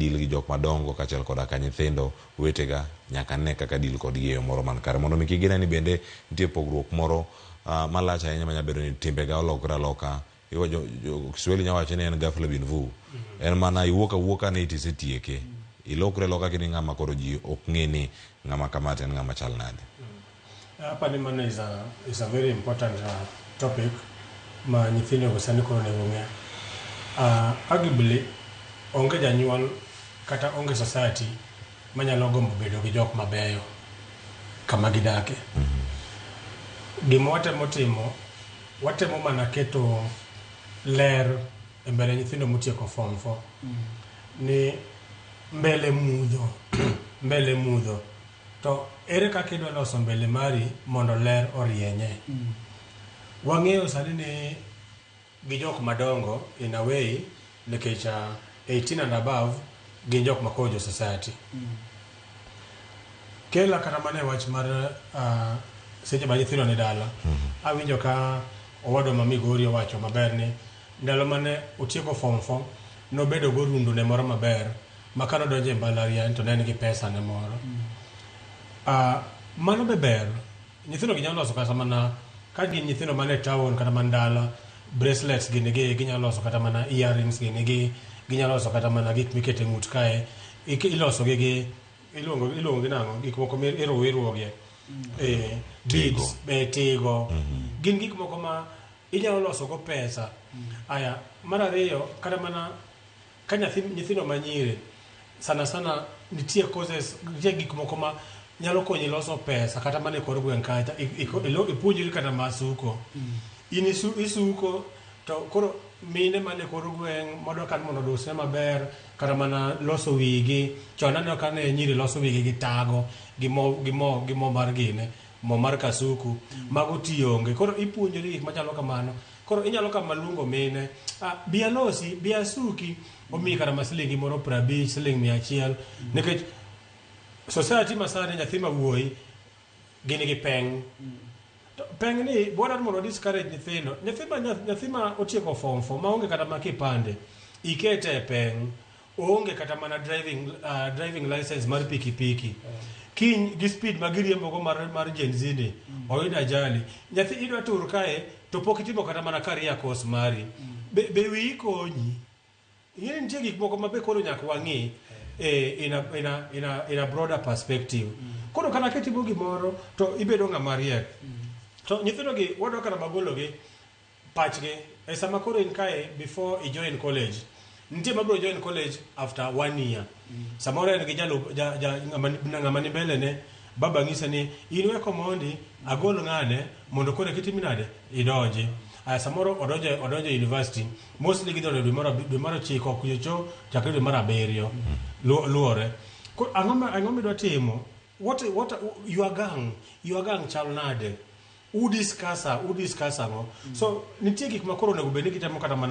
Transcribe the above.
deal gi jok madongo kaachiel koda ka nyithindo wetega nyaka ane kaka deal kodgi e yo moro man kare mondo mi kik gine ni bende nitie pogruok moro malach ahinya manya bedo ni timbega olokre aloka. Kiswahili nya wacho ni en ghafla bin vu. En mana iwuok awuoka ni tisetieke. Ilokri aloka kini ng'ama koro ji ok ng'e ni ng'ama kama to en ng'ama chal nade. Apa ni mano is a very important topic ma nyithindo go sani koro onego ng'e. Arguably onge janyuol kata onge society manyalo gombo bedo gi jok mabeyo kama gidake. Gima watemo timo, watemo mana keto ler e mbele nyithindo motieko form 4 ni mbele mudho, mbele mudho to ere kaka idwa loso mbele mari mondo ler orienye. Wang'eyo sani ni gi jok madongo in a way nikech 18 and above gin jok ma koro jo society. Kela kata mana e wach mar seche ma nyithindo ni dala. Awinjo ka owadwa ma Migori owacho maber ni ndalo mane otieko form 4 nobedo gorundu ne moro maber ma kanodonjo e mbalariany to ne en gi pesa ne moro. Mano be ber. Nyithindo gi nyalo loso kata mana ka gin nyithindo man e town kata man dala, bracelets gini gi ginyalo loso, kata mana earrings gini gi ginyalo loso, kata mana gik mikete ng'ut kae iloso gi iluongo gi nang'o, gik moko mi iruwo iruwo gi beads, tigo gin gik moko ma inyalo loso go pesa. Aya, mar ariyo, kata mana ka nyathi, nyithindo ma nyiri sana sana nitie courses, nitie gik moko ma nyalo konyi loso pesa kata mana e kor gweng' kacha. Ipuonjri kata ma suko, in isuko to koro mine man e kor gweng' madwa kata mondo odusre maber, kata mana loso wigi. Chon aneno ka ne nyiri loso wigi gi tago gi mo mar gine mo mar kasuku mago tionge. Koro ipuonjori gik machalo kamano. Koro inyalo kama luongo mine, ah, bi alosi, bi asuki, omiyi kata ma silingi moro 50, siling 100, nikech society masani nyathi ma wuoyi gin gi peng. To peng ni bwana mondo discourage nyithindo. Nyathi ma otieko form 4 maonge kata ma kipande ikete e peng, oonge kata mana driving license mar pikipiki, kiny gi speed ma giriembogo mar Gen Z ni oyudo ajali, nyathi idwa tur kae to pok itimo kata mana career course mari, be wiyi konyi? Ing'e ni nitie gik moko ma be koro nyaka wang'i in a broader perspective. Koro kata kitimo gimoro to ibedo ng'ama riek. To nyithindo gi wadwa kata magologi pachgi e sama koro in kae before i join college. Nitie mabiro join college after one year. Samoro en gi jalup ja, ng'ama ni mbele ne baba ng'ise ni in we komondi agol ng'ane mondo koro kitimi nade idonji. Aya, samoro odonjo e university, mostly gidonjo dwe mar 9 kuchocho chakre dwe mar 7 luore. Koro ang'o midwa timo? What your gang chal nade? Udiscuss ang'o? So nitie gik ma koro onego bed ni gitemo kata mana